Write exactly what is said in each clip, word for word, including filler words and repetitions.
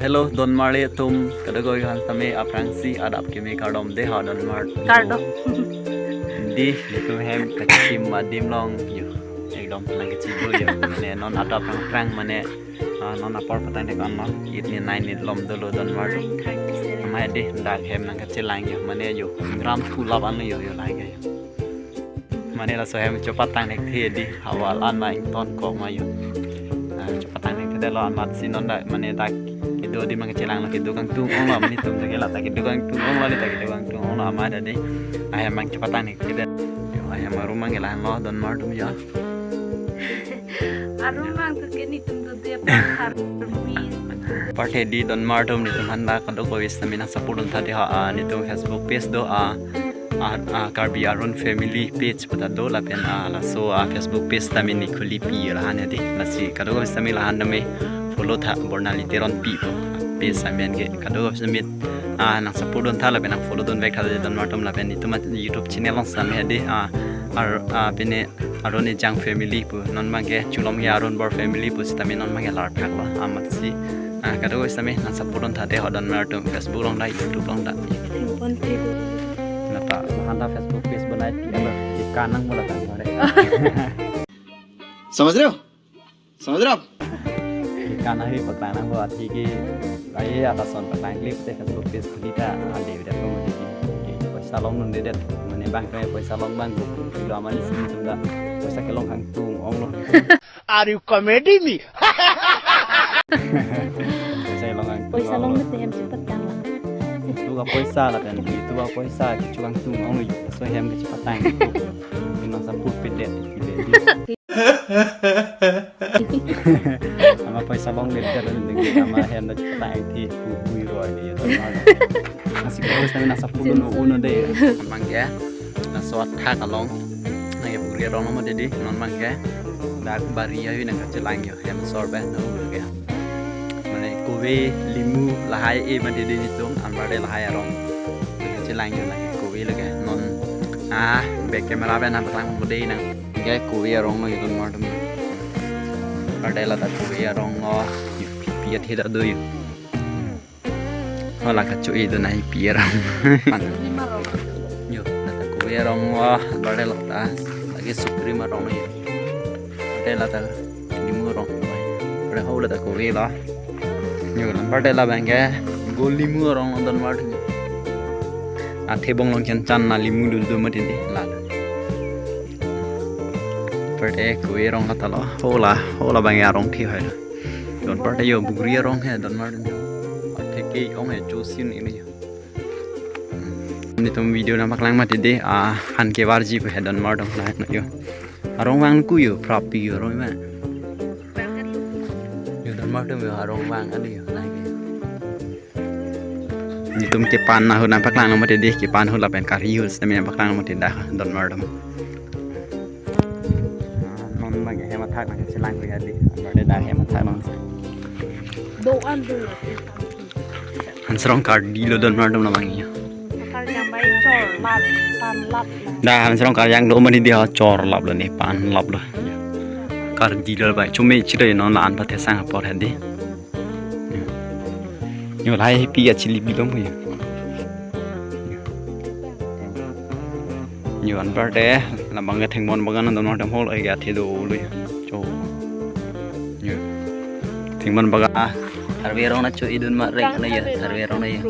Hello, donmarli atum, kadokave aphan sitame aphrangsi adap keme kardom dei ha donmar. Kardom. Dei, netum hem kachim adim along yo. Ekdom nangkachibu yo. Mane non adap aphrang aphrang mane, ah, non apor patang dek anlo. Eight ni nine ni lom dolo donmar. Nine thirty-seven. Mane dei dak hem nangkachelang yo. Mane yo. Gram thu lap anlo yo yo lake yo. Mane laso hem chepatang thekthe dei, havar an ma ingtonkok ma yo. Ah, chepatang thekthedetlo, amatsi non dak mane dak kedo adim nangkachelanglo, kedo kangtung onglo, mane netum ke la ta kedo kangtung onglo, la ta kedo kangtung onglo amat dei. Ahem abang chepatang thekthedet. Yo, ahem arum abang ke lahenlo donmar atum yo. Arum abang tu ke netum tu dia pathar mi. Apar dei donmar atum, netum aphan dak kadokave sitame nang support duntha dei ha, ah, netum Facebook page do, ah, ah, ah, Karbi Aron Family page pu ta do lapen, ah, laso, ah, Facebook page sitame ne khuli pi lahan ya dei. Lasi kadokave sitame lahan tame follow tha, Bornali Teronpi pu page sitame ke kadokave sitame, ah, nang support duntha lapen nang follow dunvek tha dei donmar atum, lapen netum YouTube channel along sitame dei, ah, ar, ah, pine Aron Ejang Family pu, non abang ke chulom ke Aron Bor Family pu sitame non abang ke larthaklo, amatsi, ah, kadokave sitame nang support duntha dei ha donmar atum, Facebook along dak, YouTube along dak. Pon pe do. Nata, lahan ta Facebook page bonai ti alo, ikan nang bola tang hore. समझ रहे हो? समझ रहे हो आप? Ikan ahi paklang nangpo, athe ke, ai, alason paklang klik te Facebook page khuli ta, ande video ko mati ke, poisa longdundedet, mane abang ke poisa long abang ko, kilo amat isi netum ta poisa kelong kangtung onglo. Are you comedy me? Poisa kelong kangtung onglo. Poisa long te hem chepatang la. Itu ka poisa lapen, itu ka poisa kecho kangtung onglo, laso hem kachepatang. Nang support pedet. Ama poisa longledet, ama hem ta chepatang thekpui roi dei ya donmar. Lasi kadokave sitame nang support dun un-e dei. Abang ke laso athak along nang ke bugri arong mati dei, non abang ke dak bari avi nangkachelang yo, hem sor pen no ke. Mane kove, limu lahai e mati dei netum, anpar dei lahai arong nangkachelang yo, lake kove lake non, ah, back camera pen nangpaklang po dei nang. Ke kove arong lo yo donmar atum. Anpar dei la ta kove arong lo. Pi, pi athe ta do yo. Hala kacho-e dun ahi pi arong. Yo, la ta kove arong lo. Anpar dei la ta lake sukri arong lo yo. Anpar dei la ta limu arong lo. Anpar dei ho la ta kove lo. Yo, anpar dei labang ke go limu arong lo donmar atum. Athe bong long chen chan na limu dul do mati dei la. Anpar dei kove arong la ta lo. Ho la, ho labang ke arong thi hoi lo. Donmar dei yo bugri arong he donmar atum. Athe ke ong he chosin ini yo. Netum video nangpaklang mati dei, ah, han kevarji pu he donmar atum la yo. Arong vang ku yo, prap pi yo arong ma. Yo donmar atum yo arong vang ali yo lake. Netum kepan ahut nangpaklang mati dei, kepan ahut lapen kari ahut sitame nangpaklang mati dak donmar atum. Ah, non abang ke hem athak nangkachelang ko ya dei. Anpar dei dak hem athak nang. Do an do. Hansrong kardi lo donmar atum labang yo. Karjang bai chor lap, pan lap. Dak hansrong karjang do mati dei ha, chor lap lo ne, pan lap lo. Kardi lo bai, chome chire non la-an pathesang apor he dei. Yo lahai pi achili bilong ya. Yo anpar dei labang ke thengbon bagan donmar atum, hol ai ke athe dolo yo. Cho. Yo. Thengbon bagan. Ah, tharve arong nangcho-e dun ma reng na yo, tharve arong na yo.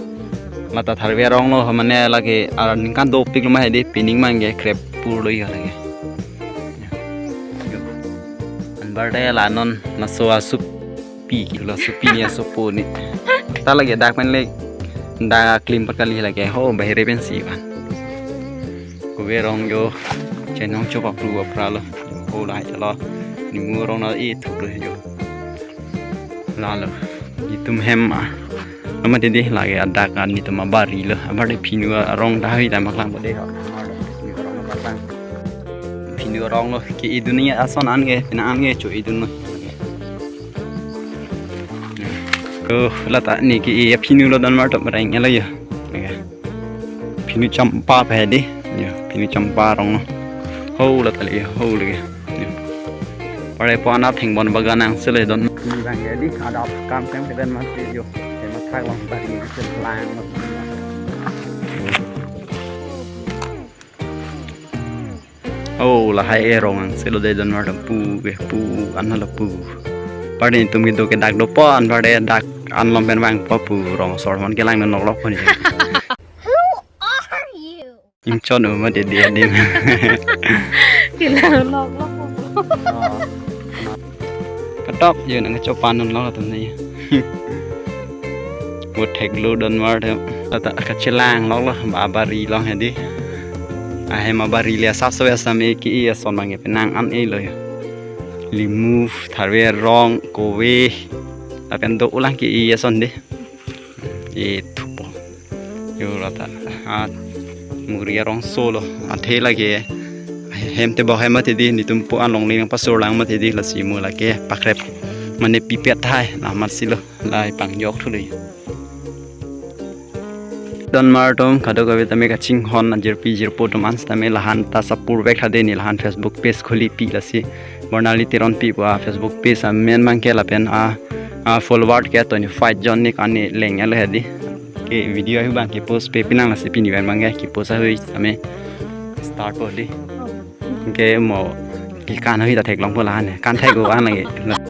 La ta tharve arong lo mane lake, ah, ningkan dopik lo ma he dei, pining abang ke krep pur lo yo lake. Yo. Anpar dei la non laso asup pi kilo, supi ni asopo ni. Ta lake dak pen le dak klim pat kali lake, ho bahere pensi van. Kove arong yo chenong cho papru papra lo. Ho lahai ta lo. Limu arong na e thuk lo yo. La lo. Netum hem a. Nama dei dei lake adak an netum abari lo. Anpar dei phinu arong ta hoi ta paklang po dei ho. Phinu arong lo ke-e dun ni ason an ke, pina an ke cho-e dun lo. Oh, la ta ne ke-e aphinu lo donmar atum, reng lo yo. Oke. Phinu champa pe dei. Yo, phinu champa arong lo. Ho la ta le, ho le ke. Yo. Ore po anat thengbon bagan angse le don. Ni bang ya di adap kam kam ke ben mati yo. Ke mathak long bari ke lang. Oh, lahai arong angse lo de don mar pu ke pu an la pu. Pardin tum kedo ke dak do po an pardin dak an lom pen bang po pu rong asor mon kelang nok lok pon. Who are you? Ingchon uma de dia dim. Kelang nok lok. Katok yo nang chopan non lok atum ni. Bo thek lo don mar de. Tata kachelang lok lo ba bari long hedi. Ahem abari le sap so same ke-e ason bang penang an-e lo yo. Limu, tharve, rong, kove. Lapen do ulang ke-e ason de. E thupo. Yo lata. Ah, muri arong solo. Athe lake. Hem te bok hem mati di nitum po an longle nang pasur lang mati di lasi mo lake pakrep. Mane pipet hai la mat si lo. Lai pangjok thu le. Don mar atum kadokave tame kachinghon ajirpi jirpo atum an tame lahan ta support vek hade ni lahan Facebook page khuli pi lasi. Bernali Teronpi pu a Facebook page amen bang ke lapen a, a follower ke twenty-five jon ni kan ni leng alo hedi. Ke video ahu bang ke post pe pinang lasi pini bang ke ke post ahu tame start po di. Ke mo ke kan ahu ta theklong po lahan kan thek ko an lagi.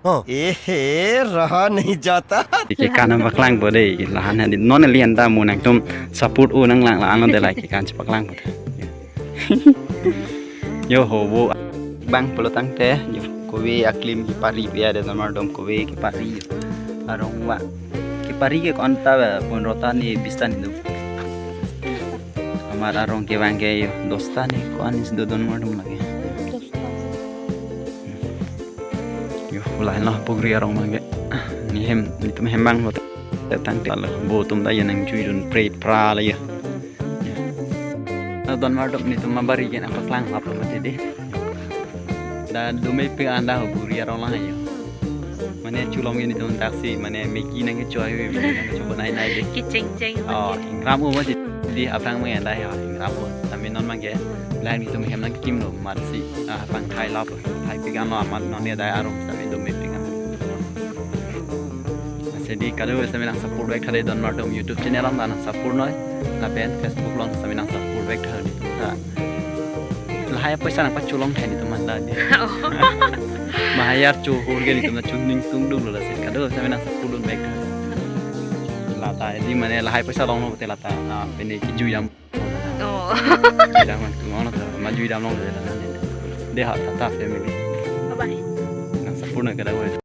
Oh. Ehe, raha nahi jata. Ke kan paklang po de lahan hedi non lian ta mo nangtum support u nang lang la ano de like kan paklang po. Yo ho bo bang pulo tangte yo kove aklim kepari pe ada nomor dom kove kepari yo. Arong ba kepari ke ko-an ta ba pondro ta ni bis ta ni do. Amar arong ke bang ke yo dos ta ni ko-an ni do don mar dom lagi. Yo, ulai lo pugri arong bang ke. Ni hem, nitum hem bang lo. Tangte lo, bo atum ta yo nang jui dun pre pra lo yo. Na don mar dom nitum abari ke nang paklang lap lo mati di. Da dumei pe anda ho buri arong lang yo. Mane chulong ini tum taksi, mane Maggi nang kecho ayo, nang kecho bonai nai de. Kecheng cheng. Oh, ingram u mati di aphrang mang anda ya, ingram u. Tame non mang ke, lang nitum hem nang kim lo, mat si, ah, pang thai lap, thai pikan lo, amat non ya dai arong, tame dumei pikan. Ase di kado same nang support vek thade don mar dom YouTube channel along nang support noi. Lapen Facebook along same nang support vek thade ta. Lahai paisa nang pachulong thai nitum anda di. Mahayar chu hur ke nitum na chuning tung dung lo lasi. Kado same nang support dun vek thade. Lata di mane lahai paisa long lo te lata. Ah, pene kijui dam. Oh. Kijui dam tu ngono ta. Majui dam long te lata. De ha ta ta family. Bye bye. Nang support na kada.